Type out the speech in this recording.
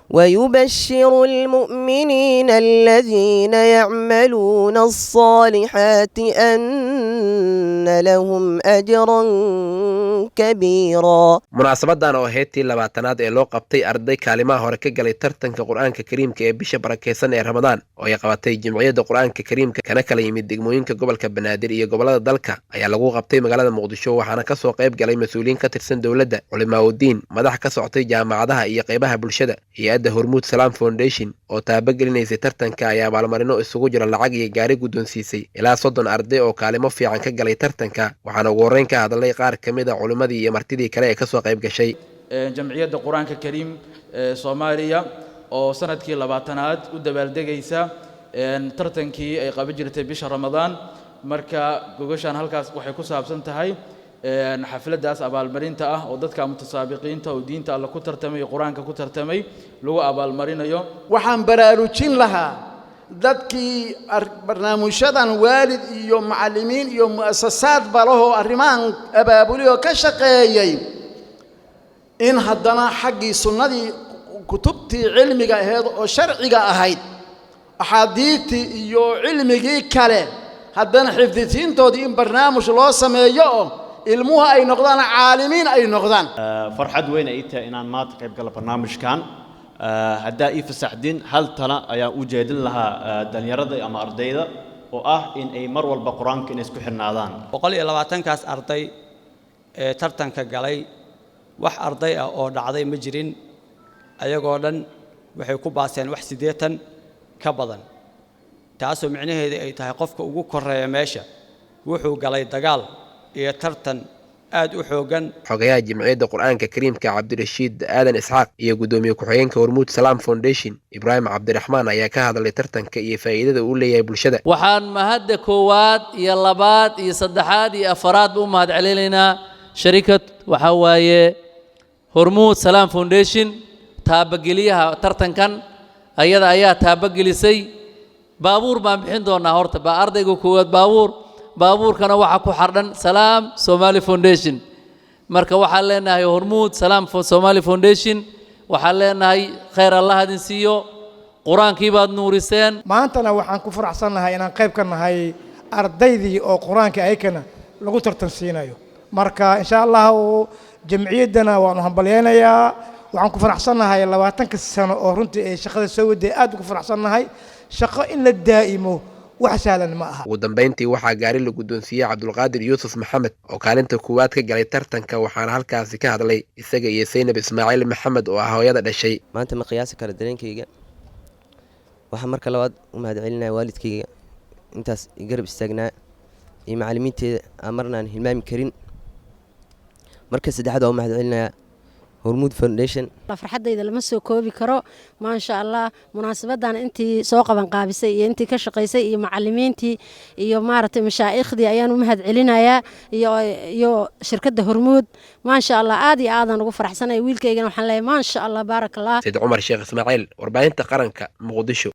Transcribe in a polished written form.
ويبشر المؤمنين الذين يعملون الصالحات أن لهم أجرا كبيرا. Munaasabadan oo ahayd tii 20aad ee loo qabtay arday kaalimaha hore ka galay tartanka Qur-aanka Kariimka ee bisha barakeysan ee Ramadaan, oo ay qabatay Jimciyadda Qur-aanka Kariimka, kana kala yimid degmooyinka gobolka Banaadir iyo gobolada dalka, ayaa lagu qabtay magaalada Muqdisho, waxaana kasoo qayb galay mas-uuliyiin ka tirsan dowladda, culimaaudiin, madax ka socotay jaamacadaha iyo qeybaha bulshada. Hay-adda Hormuud Salaam Foundation oo taabagelinaysay tartanka ayaa abaalmarino isugu jira lacag iyo gaari guddoonsiisay ilaa 30 arday oo kaalimo fiican ka galay tartanka, waxaana ugu horreyn ka hadlay qaar ka mid a culimmadii iyo martidii kale ee kasoo qayb gashay. Jamciyadda Qur-aanka Kariim ee Soomaaliya oo sanadkii 20aad u dabaaldegaysa tartankii ay qaban jirtay bisha Ramadaan. Marka gogashaan halkaas waxay ku saabsan tahay xafladdaas abaalmarinta ah oo dadka mutasaabiqiinta oo diinta Alle ku tartamay iyo Qur-aanka ku tartamay lagu abaalmarinayo. Waxaan baraarujin lahaa dadkii barnaamijyadan, waalid iyo macallimiin iyo mu'asasaad balahoo arrimahan abaabulay oo ka shaqeeyey, in haddana xaggii sunnadii, kutubtii cilmiga ahayd oo sharciga ahayd, axaadiidtii iyo cilmigii kale, haddana xifdisiintoodii in barnaamij loo sameeyo oo ilmuhu ay noqdaan caalimiin ay noqdaan. Farxad weyn ay tahay inaan maanta qayb galo barnaamijkan. Haddaa ii fasaxdin, hal tala ayaan u jeedin lahaa dhalinyarada ama ardayda, oo ah in ay mar walba Qur-aanka inay isku xirnaadaan. 120kaas arday ee tartanka galay, wax arday ah oo dhacday ma jirin. Ayagoo dhan waxay ku baaseen wax 80 ka badan, taasoo micnaheedu ay tahay qofka ugu koreeya meesha wuxuu galay dagaal iyo tartan aad u xooggan. Xogayaha Jimciyadda Qur-aanka Kariimka, Cabdirashiid Aadan Isxaaq, iyo guddoomiye ku-xigeenka Hormuud Salaam Foundation, Ibraahim Cabdiraxmaan, ayaa ka hadlay tartanka iyo faa'iidada uu leeyahay bulshada. Waxaan mahadda koowaad iyo labaad iyo saddexaad iyo afaraadba u mahad celinaynaa sharikad waxaa waaye Hormuud Salaam Foundation, taabageliyaha tartankan. Ayada ayaa taabagelisay. Baabuur baan bixin doonaa horta ba ardayga koowaad baabuur, baabuurkana waxaa ku xardhan Salaam Somali Foundation. Marka waxaan leenahay Hormuud Salaam Somali Foundation, waxaan leenahay khayr Allah idin siiyo, Qur-aankii baad nuuriseen. Maantana waxaan ku faraxsannahay inaan qayb ka nahay ardaydii oo Qur-aanka ayakana lagu tartan siinayo. Marka insha Allahu jamciyaddana waanu hambalyaynayaa. Waxaan ku faraxsannahay 20ka sano oo runtii ay shaqada soo waday. Aad ugu faraxsannahay. Shaqo in la daa'imo wax sahlan ma aha. Ugu dambeyntii waxaa gaari la guddoonsiiyey Cabdulqaadir Yuusuf Maxamed oo kaalinta koowaad ka galay tartanka, waxaana halkaasi ka hadlay isaga iyo Saynab Ismaaciil Maxamed oo ah hooyada dhashay. Maanta ma qiyaasi karo dareenkayga. Waxaan marka labaad u mahad celinaya waalidkayga intaas garab istaagnaa iyo macallimiinteeda aan marna aan hilmaami karin. Marka saddexaad waa u mahad celinayaa Hormuud Foundation. Farxaddayda lama soo koobi karo, maasha Allah. Munaasabadan intii soo qaban qaabisay iyo intii ka shaqaysay iyo macalimiintii iyo maaragtay mashaaikhdii ayaan u mahad celinayaa iyo shirkadda Hormuud. Maasha Allah, aad iyo aadaan ugu faraxsanay. Wiilkaygana waxaan leeyahay maasha Allah, baarak Allah. Sayid Cumar Sheekh Ismaaciil, Warbaahinta Qaranka, Muqdisho.